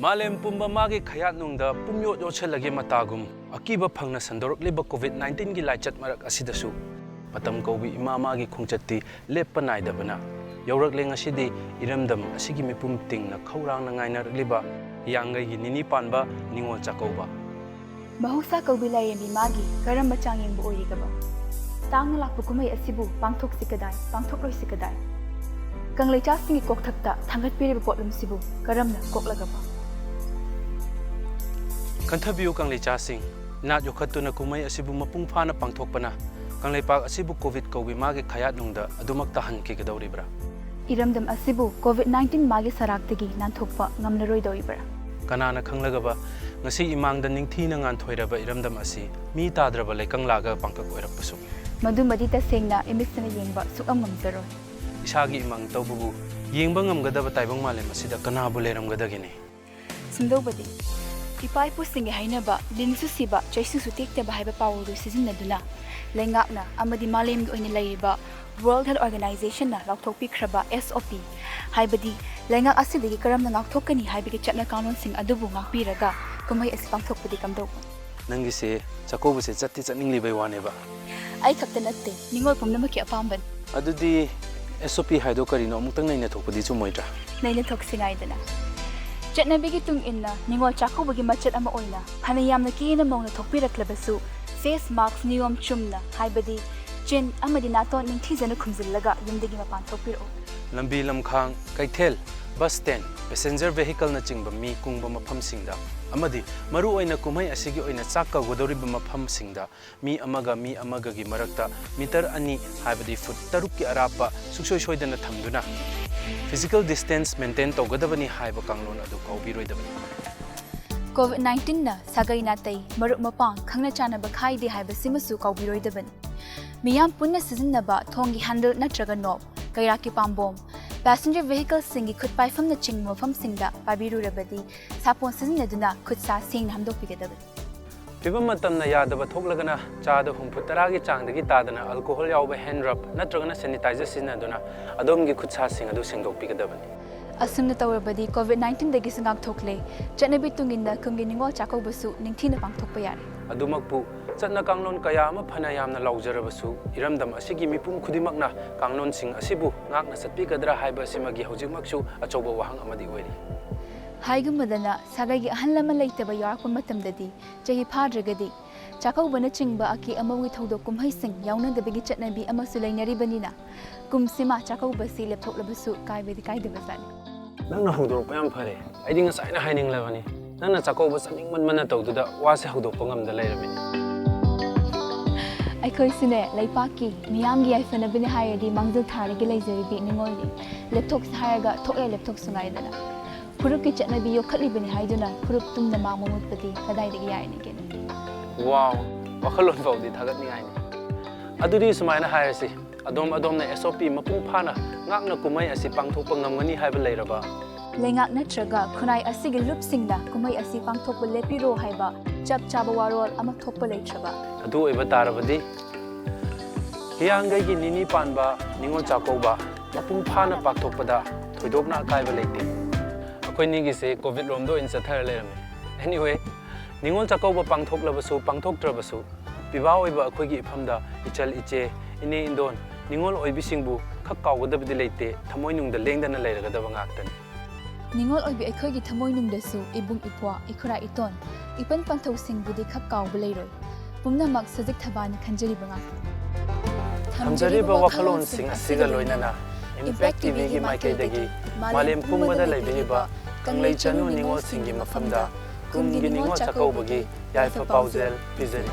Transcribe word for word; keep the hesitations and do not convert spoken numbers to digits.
ꯃꯥꯂꯦꯝ ꯄꯨꯝꯕ ꯃꯥꯒꯤ ꯈꯌꯥꯠꯅꯨꯡꯗ ꯄꯨꯝꯌꯣꯠ ꯌꯣꯠꯁꯤꯜꯂꯒꯦ ꯃꯇꯥꯒꯨꯝ, ꯑꯀꯤꯕ ꯐꯪꯅ ꯁꯟꯗꯣꯔꯛꯂꯤꯕ ꯀꯣꯚꯤꯗ ꯅꯥꯏꯟꯇꯤꯟꯒꯤ ꯂꯥꯏꯆꯠ ꯃꯔꯛ ꯑꯁꯤꯗꯁꯨ ꯃꯇꯝ ꯀꯧꯕꯤ ꯏꯃꯥ ꯃꯥꯒꯤ ꯈꯣꯡꯆꯠꯇꯤ ꯂꯦꯞꯄ ꯅꯥꯏꯗꯕꯅ ꯌꯧꯔꯛꯂꯦ ꯉꯁꯤꯗꯤ ꯏꯔꯝꯗꯝ ꯑꯁꯤꯒꯤ ꯃꯤꯄꯨꯝ ꯇꯤꯡꯅ ꯈꯧꯔꯥꯡꯅ ꯉꯥꯏꯅꯔꯛꯂꯤꯕ ꯍꯤꯌꯥꯡꯒꯩꯒꯤ ꯅꯤꯅꯤ ꯄꯥꯟꯕ ꯅꯤꯉꯣꯜ ꯆꯥꯛꯀꯧꯕ꯫ ꯃꯍꯧꯁꯥ ꯀꯧꯕꯤ ꯂꯥꯏꯔꯦꯝꯕꯤ ꯃꯥꯒꯤ ꯀꯔꯝꯕ ꯆꯥꯡꯌꯦꯡꯕ ꯑꯣꯏꯔꯤꯒꯕ? ꯇꯥꯡꯅ ꯂꯥꯛꯄ ꯀꯨꯝꯍꯩ ꯑꯁꯤꯕꯨ ꯄꯥꯡꯊꯣꯛꯁꯤ ꯀꯗꯥꯏ, ꯄꯥꯡꯊꯣꯛꯂꯣꯏꯁꯤ ꯀꯗꯥꯏ? ꯀꯪꯂꯩꯆꯥꯁꯤꯡꯒꯤ ꯀꯣꯛꯊꯛꯇ ꯊꯥꯡꯒꯠꯄꯤꯔꯤꯕ ꯄꯣꯠꯂꯨꯝꯁꯤꯕꯨ ꯀꯔꯝꯅ ꯀꯣꯛꯂꯒꯕ? ꯈꯟꯊꯕꯤꯌꯨ ꯀꯪꯂꯩꯆꯥꯁꯤꯡ, ꯏꯅꯥꯠ ꯌꯣꯛꯈꯠꯇꯨꯅ ꯀꯨꯝꯍꯩ ꯑꯁꯤꯕꯨ ꯃꯄꯨꯡ ꯐꯥꯅ ꯄꯥꯡꯊꯣꯛꯄꯅ ꯀꯪꯂꯩꯄꯥꯛ ꯑꯁꯤꯕꯨ ꯀꯣꯚꯤꯗ ꯀꯧꯕꯤ ꯃꯥꯒꯤ ꯈꯌꯥꯠꯅꯨꯡꯗ ꯑꯗꯨꯃꯛ ꯇꯥꯍꯟꯈꯤꯒꯗꯧꯔꯤꯕ꯭ꯔꯥ? ꯏꯔꯝꯗꯝ ꯑꯁꯤꯕꯨ ꯀꯣꯚꯤꯗ ꯅꯥꯏꯟꯇꯤꯟ ꯃꯥꯒꯤ ꯁꯔꯥꯛꯇꯒꯤ ꯅꯥꯟꯊꯣꯛꯄ ꯉꯝꯂꯔꯣꯏꯗꯧꯔꯤꯕ꯭ꯔꯥ? ꯀꯅꯥꯅ ꯈꯪꯂꯒꯕ ꯉꯁꯤ ꯏꯃꯥꯡꯗ ꯅꯤꯡꯊꯤꯅ ꯉꯥꯟꯊꯣꯏꯔꯕ ꯏꯔꯝꯗꯝ ꯑꯁꯤ ꯃꯤ ꯇꯥꯗ꯭ꯔꯕ ꯂꯩꯀꯪꯂꯥꯒ ꯄꯥꯡꯀꯛ ꯑꯣꯏꯔꯛꯄꯁꯨ? ꯃꯗꯨꯃꯗꯤ ꯇꯁꯦꯡꯅ ꯏꯃꯤꯠꯁꯤꯅ ꯌꯦꯡꯕ ꯁꯨꯛꯉꯝ ꯉꯝꯖꯔꯣꯏ꯫ ꯏꯁꯥꯒꯤ ꯏꯃꯥꯡ ꯇꯧꯕꯕꯨ ꯌꯦꯡꯕ ꯉꯝꯒꯗꯕ ꯇꯥꯏꯕꯪ ꯃꯥꯂꯦꯝ ꯑꯁꯤꯗ ꯀꯅꯥꯕꯨ ꯂꯩꯔꯝꯒꯗꯒꯦꯅꯦ? ꯁꯨꯝꯗꯧꯕꯗꯤ, ꯏꯄꯥ ꯏꯄꯨꯁꯤꯡꯒꯤ ꯍꯥꯏꯅꯕ "ꯂꯤꯟꯁꯨ ꯁꯤꯕ, ꯆꯩꯁꯨꯁꯨ ꯇꯦꯛꯇꯕ" ꯍꯥꯏꯕ ꯄꯥꯎꯔꯧꯗꯨ ꯁꯤꯖꯤꯟꯅꯗꯨꯅ ꯂꯩꯉꯥꯛꯅ ꯑꯃꯗꯤ ꯃꯥꯂꯦꯝꯒꯤ ꯑꯣꯏꯅ ꯂꯩꯔꯤꯕ World Health Organizationꯅ ꯂꯥꯎꯊꯣꯛꯄꯤꯈ꯭ꯔꯕ S O P, ꯍꯥꯏꯕꯗꯤ ꯂꯩꯉꯥꯛ ꯑꯁꯤꯗꯒꯤ ꯀꯔꯝꯅ ꯉꯥꯛꯊꯣꯛꯀꯅꯤ ꯍꯥꯏꯕꯒꯤ ꯆꯠꯅ ꯀꯥꯡꯂꯣꯟꯁꯤꯡ ꯑꯗꯨꯕꯨ ꯉꯥꯛꯄꯤꯔꯒ ꯀꯨꯝꯍꯩ ꯑꯁꯤ ꯄꯥꯡꯊꯣꯛꯄꯗꯤ ꯀꯝꯗꯧꯕ? ꯅꯪꯒꯤꯁꯦ ꯆꯥꯛꯀꯧꯕꯁꯦ ꯆꯠꯇꯤ ꯆꯠꯅꯤꯡꯂꯤꯕꯩ ꯋꯥꯅꯦꯕ꯫ ꯑꯩ ꯈꯛꯇ ꯅꯠꯇꯦ, ꯅꯤꯉꯣꯜ ꯄꯨꯝꯅꯃꯛꯀꯤ ꯑꯄꯥꯝꯕꯅꯤ꯫ ꯑꯗꯨꯗꯤ S O P ꯍꯥꯏꯗꯣ ꯀꯔꯤꯅꯣ ꯑꯃꯨꯛꯇꯪ ꯅꯩꯅꯊꯣꯛꯄꯗꯤ ꯆꯨꯝꯃꯣꯏꯗ꯭ꯔꯥ? ꯅꯩꯅꯊꯣꯛꯁꯤ ꯉꯥꯏꯗꯅ꯫ ꯆꯠꯅꯕꯤꯒꯤ ꯇꯨꯡ ꯏꯟꯅ ꯅꯤꯉꯣꯜ ꯆꯥꯛꯀꯧꯕꯒꯤ ꯃꯆꯠ ꯑꯃ ꯑꯣꯏꯅ ꯐꯅ ꯌꯥꯝꯅ ꯀꯦꯅ ꯃꯧꯅ ꯊꯣꯛꯄꯤꯔꯛꯂꯕꯁꯨ, face mask ꯅꯤꯌꯣꯝ ꯆꯨꯝꯅ, ꯍꯥꯏꯕꯗꯤ ꯆꯤꯟ ꯑꯃꯗꯤ ꯅꯥꯇꯣꯟ ꯅꯤꯡꯊꯤꯖꯅ ꯈꯨꯝꯖꯤꯜꯂꯒ ꯌꯨꯝꯗꯒꯤ ꯃꯄꯥꯟ ꯊꯣꯛꯄꯤꯔꯛꯎ꯫ ꯂꯝꯕꯤ ꯂꯝꯈꯥꯡ, ꯀꯩꯊꯦꯜ, ꯕꯁ ꯁ꯭ꯇꯦꯟ, ꯄꯦꯁꯦꯟꯖꯔ ꯚꯦꯍꯤꯀꯜꯅꯆꯤꯡꯕ ꯃꯤ ꯀꯨꯡꯕ ꯃꯐꯝꯁꯤꯡꯗ ꯑꯃꯗꯤ ꯃꯔꯨꯑꯣꯏꯅ ꯀꯨꯝꯍꯩ ꯑꯁꯤꯒꯤ ꯑꯣꯏꯅ ꯆꯥꯛ ꯀꯧꯒꯗꯧꯔꯤꯕ ꯃꯐꯝꯁꯤꯡꯗ ꯃꯤ ꯑꯃꯒ ꯃꯤ ꯑꯃꯒꯒꯤ ꯃꯔꯛꯇ ꯃꯤꯇꯔ ꯑꯅꯤ, ꯍꯥꯏꯕꯗꯤ ꯐꯨꯠ ꯇꯔꯨꯛꯀꯤ ꯑꯔꯥꯞꯄ ꯁꯨꯡꯁꯣꯏ ꯁꯣꯏꯗꯅ ꯊꯝꯗꯨꯅ physical distance maintain ꯇꯧꯒꯗꯕꯅꯤ ꯍꯥꯏꯕ ꯀꯥꯡꯂꯣꯟ ꯑꯗꯨ ꯀꯥꯎꯕꯤꯔꯣꯏꯗꯕꯅꯤ꯫ ꯀꯣꯚꯤꯗ ꯅꯥꯏꯟꯇꯤꯟꯅ ꯁꯥꯒꯩ ꯅꯥꯇꯩ, ꯃꯔꯨꯞ ꯃꯄꯥꯡ, ꯈꯪꯅ ꯆꯥꯟꯅꯕ ꯈꯥꯏꯗꯦ ꯍꯥꯏꯕꯁꯤꯃꯁꯨ ꯀꯥꯎꯕꯤꯔꯣꯏꯗꯕꯅꯤ꯫ ꯃꯤꯌꯥꯝ ꯄꯨꯟꯅ ꯁꯤꯖꯤꯟꯅꯕ ꯊꯣꯡꯒꯤ ꯍꯦꯟꯗꯜ ꯅꯠꯇ꯭ꯔꯒ ꯅꯣꯕ, ꯀꯩꯔꯥꯛꯀꯤ ꯄꯥꯝꯕꯣꯝ, ꯄꯦꯁꯦꯟꯖꯔ ꯚꯦꯍꯤꯀꯜꯁꯤꯡꯒꯤ ꯈꯨꯠ ꯄꯥꯏꯐꯝꯅꯆꯤꯡꯕ ꯃꯐꯝꯁꯤꯡꯗ ꯄꯥꯏꯕꯤꯔꯨꯔꯕꯗꯤ ꯁꯥꯄꯣꯟ ꯁꯤꯖꯤꯟꯅꯗꯨꯅ ꯈꯨꯠ ꯁꯥ ꯁꯦꯡꯅ ꯍꯥꯝꯗꯣꯛꯄꯤꯒꯗꯕꯅꯤ꯫ ꯐꯤꯕꯝ ꯃꯇꯝꯅ ꯌꯥꯗꯕ ꯊꯣꯛꯂꯒꯅ ꯆꯥꯗ ꯍꯨꯝꯐꯨ ꯇꯔꯥꯒꯤ ꯆꯥꯡꯗꯒꯤ ꯇꯥꯗꯅ alcohol ꯌꯥꯎꯕ hand rub ꯅꯠꯇ꯭ꯔꯒꯅ sanitizer ꯁꯤꯖꯤꯟꯅꯗꯨꯅ ꯑꯗꯣꯝꯒꯤ ꯈꯨꯠꯁꯥꯁꯤꯡ ꯑꯗꯨ ꯁꯦꯡꯗꯣꯛꯄꯤꯒꯗꯕꯅꯤ꯫ ꯑꯁꯨꯝꯅ ꯇꯧꯔꯕꯗꯤ ꯀꯣꯚꯤꯗ ꯅꯥꯏꯟꯇꯤꯟꯗꯒꯤꯁꯨ ꯉꯥꯛꯊꯣꯛꯂꯦ꯫ ꯆꯠꯅꯕꯤ ꯇꯨꯡ ꯏꯟꯅ ꯀꯨꯝꯒꯤ ꯅꯤꯉꯣꯜ ꯆꯥꯛꯀꯧꯕꯁꯨ ꯅꯤꯡꯊꯤꯅ ꯄꯥꯡꯊꯣꯛꯄ ꯌꯥꯔꯦ꯫ ꯑꯗꯨꯃꯛꯄꯨ, ꯆꯠꯅ ꯀꯥꯡꯂꯣꯟ ꯀꯌꯥ ꯑꯃ ꯐꯅ ꯌꯥꯝꯅ ꯂꯥꯎꯖꯔꯕꯁꯨ, ꯏꯔꯝꯗꯝ ꯑꯁꯤꯒꯤ ꯃꯤꯄꯨꯝ ꯈꯨꯗꯤꯡꯃꯛꯅ ꯀꯥꯡꯂꯣꯟꯁꯤꯡ ꯑꯁꯤꯕꯨ ꯉꯥꯛꯅ ꯆꯠꯄꯤꯒꯗ꯭ꯔꯥ ꯍꯥꯏꯕꯁꯤꯃꯒꯤ ꯍꯧꯖꯤꯛꯃꯛꯁꯨ ꯑꯆꯧꯕ ꯋꯥꯍꯪ ꯑꯃꯗꯤ ꯑꯣꯏꯔꯤ꯫ ꯍꯥꯏꯒꯨꯝꯕꯗꯅ, ꯁꯥꯒꯩꯒꯤ ꯑꯍꯜ ꯂꯃꯟ ꯂꯩꯇꯕ ꯌꯥꯎꯔꯛꯄ ꯃꯇꯝꯗꯗꯤ, ꯆꯍꯤ ꯐꯥꯗ꯭ꯔꯒꯗꯤ ꯆꯥꯛꯀꯧꯕꯅꯆꯤꯡꯕ ꯑꯀꯦ ꯑꯃꯧꯒꯤ ꯊꯧꯗꯣꯛ ꯀꯨꯝꯍꯩꯁꯤꯡ ꯌꯥꯎꯅꯗꯕꯒꯤ ꯆꯠꯅꯕꯤ ꯑꯃꯁꯨ ꯂꯩꯅꯔꯤꯕꯅꯤꯅ, ꯀꯨꯝꯁꯤꯃ ꯆꯥꯛꯀꯧꯕꯁꯤ ꯂꯦꯞꯊꯣꯛꯂꯕꯁꯨ ꯀꯥꯏꯕꯗꯤ ꯀꯥꯏꯗꯕꯖꯥꯠꯅꯤ꯫ ꯅꯪꯅ ꯍꯧꯗꯣꯔꯛꯄ ꯌꯥꯝ ꯐꯔꯦ꯫ ꯑꯩꯗꯤ ꯉꯁꯥꯏꯅ ꯍꯥꯏꯅꯤꯡꯂꯕꯅꯤ꯫ ꯅꯪꯅ ꯆꯥꯛꯀꯧꯕ ꯆꯠꯅꯤꯡꯃꯟꯕꯅ ꯇꯧꯗꯨꯗ ꯋꯥꯁꯦ ꯍꯧꯗꯣꯛꯄ ꯉꯝꯗ ꯂꯩꯔꯝꯃꯤꯅꯤ꯫ ꯑꯩꯈꯣꯏꯁꯨꯅꯦ, ꯂꯩꯄꯥꯛꯀꯤ ꯃꯤꯌꯥꯝꯒꯤ ꯌꯥꯏꯐꯅꯕꯅꯦ ꯍꯥꯏꯔꯗꯤ ꯃꯥꯡꯖꯤꯜ ꯊꯥꯔꯒ ꯂꯩꯖꯔꯤꯕꯤ ꯅꯤꯉꯣꯜꯅꯤ꯫ ꯂꯦꯞꯊꯣꯛꯁꯤ ꯍꯥꯏꯔꯒ ꯊꯣꯛꯂꯦ ꯂꯦꯞꯊꯣꯛꯁꯨ ꯉꯥꯏꯗꯅ꯫ ꯐꯨꯔꯨꯞꯀꯤ ꯆꯠꯅꯕꯤ ꯌꯣꯛꯈꯠꯂꯤꯕꯅꯤ ꯍꯥꯏꯗꯨꯅ ꯐꯨꯔꯨꯞ ꯇꯨꯝꯅ ꯃꯥꯡꯕ ꯃꯨꯠꯄꯗꯤ ꯀꯗꯥꯏꯗꯒꯤ ꯌꯥꯔꯤꯒꯦꯅꯦ? ꯋꯥꯎ, ꯋꯥꯈꯜꯂꯣꯟ ꯐꯥꯎꯗꯤ ꯊꯥꯒꯠꯅꯤꯡꯉꯥꯏꯅꯤ꯫ ꯑꯗꯨꯗꯤ ꯁꯨꯃꯥꯏꯅ ꯍꯥꯏꯔꯁꯤ, ꯑꯗꯣꯝ ꯑꯗꯣꯝꯅ ꯑꯦꯁ ꯑꯣ ꯄꯤ ꯃꯄꯨꯡ ꯐꯥꯅ ꯉꯥꯛꯅ ꯀꯨꯝꯍꯩ ꯑꯁꯤ ꯄꯥꯡꯊꯣꯛꯄ ꯉꯝꯒꯅꯤ ꯍꯥꯏꯕ ꯂꯩꯔꯕ? ꯂꯩꯉꯥꯛ ꯅꯠꯇ꯭ꯔꯒ ꯈꯨꯟꯅꯥꯏ ꯑꯁꯤꯒꯤ ꯂꯨꯞꯁꯤꯡꯅ ꯀꯨꯝꯍꯩ ꯑꯁꯤ ꯄꯥꯡꯊꯣꯛꯄ ꯂꯦꯞꯄꯤꯔꯣ ꯍꯥꯏꯕ ꯆꯞ ꯆꯥꯕ ꯋꯥꯔꯣꯜ ꯑꯃ ꯊꯣꯛꯄ ꯂꯩꯇ꯭ꯔꯕ? ꯑꯗꯨ ꯑꯣꯏꯕ ꯇꯥꯔꯕꯗꯤ, ꯍꯤꯌꯥꯡꯒꯩꯒꯤ ꯅꯤꯅꯤ ꯄꯥꯟꯕ ꯅꯤꯉꯣꯜ ꯆꯥꯛꯀꯧꯕ ꯃꯄꯨꯡ ꯐꯥꯅ ꯄꯥꯡꯊꯣꯛꯄꯗ ꯊꯣꯏꯗꯣꯛꯅ ꯑꯀꯥꯏꯕ ꯂꯩꯇꯦ꯫ ꯑꯩꯈꯣꯏꯅꯤꯒꯤꯁꯦ ꯀꯣꯚꯤꯗ ꯔꯣꯝꯗ ꯑꯣꯏꯅ ꯆꯠꯊꯔ ꯂꯩꯔꯝꯃꯦ꯫ Anyway, ꯅꯤꯉꯣꯜ ꯆꯥꯛꯀꯧꯕ ꯄꯥꯡꯊꯣꯛꯂꯕꯁꯨ ꯄꯥꯡꯊꯣꯛꯇ꯭ꯔꯕꯁꯨ, ꯄꯤꯕꯥ ꯑꯣꯏꯕ ꯑꯩꯈꯣꯏꯒꯤ ꯏꯐꯝꯗ ꯏꯆꯜ ꯏꯆꯦ, ꯏꯅꯦ ꯏꯟꯗꯣꯟ, ꯅꯤꯉꯣꯜ ꯑꯣꯏꯕꯤꯁꯤꯡꯕꯨ ꯈꯛ ꯀꯥꯎꯒꯗꯕꯗꯤ ꯂꯩꯇꯦ, ꯊꯃꯣꯏꯅꯨꯡꯗ ꯂꯦꯡꯗꯅ ꯂꯩꯔꯒꯗꯕ ꯉꯥꯛꯇꯅꯤ꯫ ꯅꯤꯉꯣꯜ ꯑꯣꯏꯕꯤ ꯑꯩꯈꯣꯏꯒꯤ ꯊꯃꯣꯏꯅꯨꯡꯗꯁꯨ ꯏꯕꯨꯡ ꯏꯄ꯭ꯋꯥ, ꯏꯈꯨꯔꯥ ꯏꯇꯣꯟ, ꯏꯄꯟ ꯄꯟꯊꯧꯁꯤꯡꯕꯨꯗꯤ ꯈꯛ ꯀꯥꯎꯕ ꯂꯩꯔꯣꯏ꯫ ꯄꯨꯝꯅꯃꯛ ꯁꯖꯤꯛ ꯊꯕꯥꯅ ꯈꯟꯖꯔꯤꯕ ꯉꯥꯛꯇꯅꯤ꯫ ꯊꯝꯖꯔꯤꯕ ꯋꯥꯈꯜꯂꯣꯟꯁꯤꯡ ꯑꯁꯤꯒ ꯂꯣꯏꯅꯅ, ꯏꯝꯄꯦꯛ ꯇꯤ ꯚꯤꯒꯤ ꯃꯥꯏꯀꯩꯗꯒꯤ ꯃꯥꯂꯦꯝ ꯄꯨꯝꯕꯗ ꯂꯩꯕꯤꯔꯤꯕ ꯀꯪꯂꯩ ꯆꯅꯨ ꯅꯤꯉꯣꯜꯁꯤꯡꯒꯤ ꯃꯐꯝꯗ ꯀꯨꯝꯒꯤ ꯅꯤꯉꯣꯜ ꯆꯥꯛꯀꯧꯕꯒꯤ ꯌꯥꯏꯐ ꯄꯥꯎꯖꯦꯜ ꯄꯤꯖꯔꯤ꯫